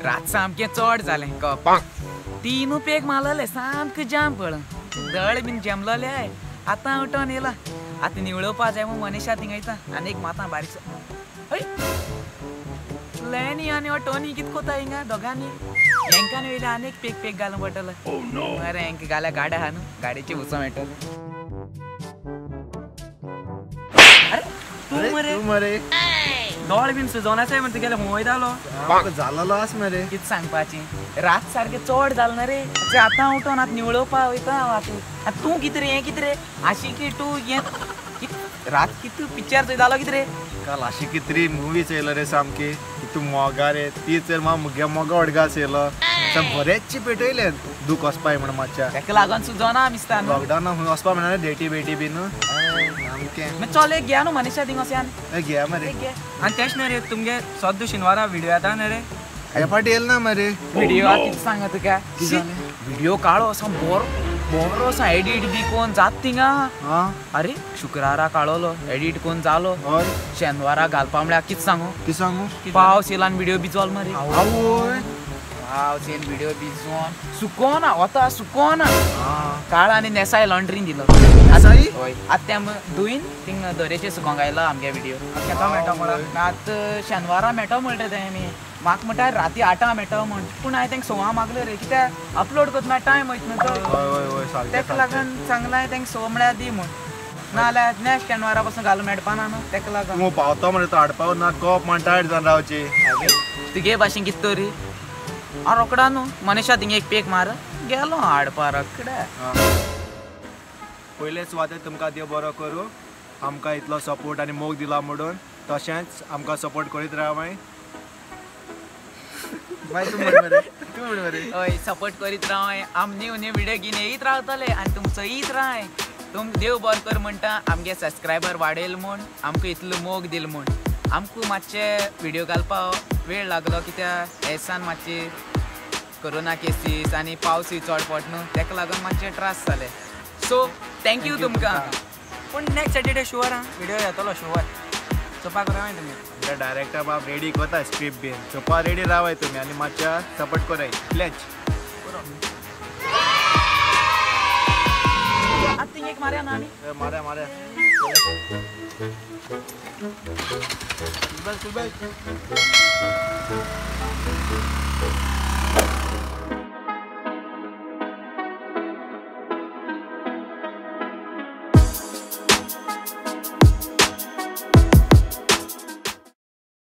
रात सामकें चड जालें कप तीन पेग मारलेले सामकें जाम पळ दळ बीन जमलोले आतां उठोन येयला आतां निवळोवपा जाय म्हूण मनीषा थिंगा वयता आनी एक माता बारीक हय लॅनी आनी हो टोनी कितें कोता हिंगा दोगांनी हेंकां वयले आनी एक पेग पेग घालूंक पडटलो बरें हेंकां घाल्यार गाडी आहा न्हू गाडयेची वचो मेळटलें. अरे तूं मरे दोळ बीन सुजोन आसाय मरे तुगेले खंय वयतालो जालोलो आस मरे कितें सांगपाचें रात सारकें चड जालें ना रे आतां उठोन आतां निवळोवपा वयता हांव आतां. आतां तूं कितें रे हें कितें रे आशिकी टू हें रात कितें पिक्चर चोयतालो कितें रे काल आशिकी 3 मुवी चोयलो रे सामकी तूं मोगा रे ती चोय मुगे मोगा वडगा चोयलो बरेचशी पेटयले दूख वचपाय म्हण मातशा तेका लागून सुजोना दिसता लॉकडावना खंय वचपा म्हणा डेटी बेटी बीन सामकें चल एक घे न्हू मनीषा थिंगा वचया घे मरे. आनी तेश न्हू रे तुमगे सद्द शेनवारा व्हिडियो येता न्हू रे हे फाटी येयलो ना मरे व्हिडियो कितें सांगा तुका व्हिडियो काडो असो बरो बरो असो एडिट बी कोण जात थिंगा. अरे शुक्रारा काडलो एडिट कोण जालो शेनवारा घालपा म्हळ्यार कितें सांगू कितें सांगू पावस येयला आनी व्हिडियो भिजोल मरे आवय पावस येवन व्हिडियो भिजोन सुकोना वता सुकोना काळा आनी नेसाय लॉन्ड्रीन दिलो हय आतां तें धुयन थिंग दरेचेर सुकोंक आयलो आमगे व्हिडियो केदो मेळटो म्हणून आतां शेनवारा मेळटो म्हणटा तें आमी म्हाका म्हणटा राती 8 मेळटो म्हण पूण हांवें तांकां 6 मागलें रे कित्याक अपलोड करतना टायम वयता न्हू तो तेका लागून सांगलां हांवें तांकां 6 म्हळ्यार दी म्हूण नाजाल्यार नेक्स्ट शेनवारा पासून घालूंक मेळपाना न्हू तेका लागून पावतो मरे तो हाडपाक ना कोप म्हण टायट जावन रावची तुगे भाशेन कितें तरी हांव रोकडा न्हू मनीषा थिंगा एक पेक मार गेलो हाडपा रोकडा. पयले सुवातेर तुमकां देव बरो करूं आमकां इतलो सपोर्ट आनी मोग दिला म्हणून तशेंच आमकां सपोर्ट करीत रावाय. हय सपोर्ट करीत रावाय आम न्यू न्यू व्हिडियो घेवन येयत रावतले आनी तुमचो येयत राय तुम देव बरो कर म्हणटा आमगे सबस्क्रायबर वाडयल म्हूण आमकां इतलो मोग दिल म्हूण आमकां मातशे व्हिडियो घालपाक वेळ लागलो कित्याक एसान मातशी कोरोना केसीस आनी पावसूय चड पडटा न्हू तेका लागून मातशे त्रास जाले. सो thank you तुमकां. पूण नेक्स्ट सॅटरडे शुअर आं व्हिडियो येतलो शुअर चोवपाक रावाय तुमी. आमच्या डायरेक्टर बाब रेडी करता स्क्रिप्ट बीन चोवपा रेडी रावाय तुमी आनी मातशा सपोर्ट कराय प्लेज. आतां थिंग एक मारया न्हू आमी मारया मारया. बस बस.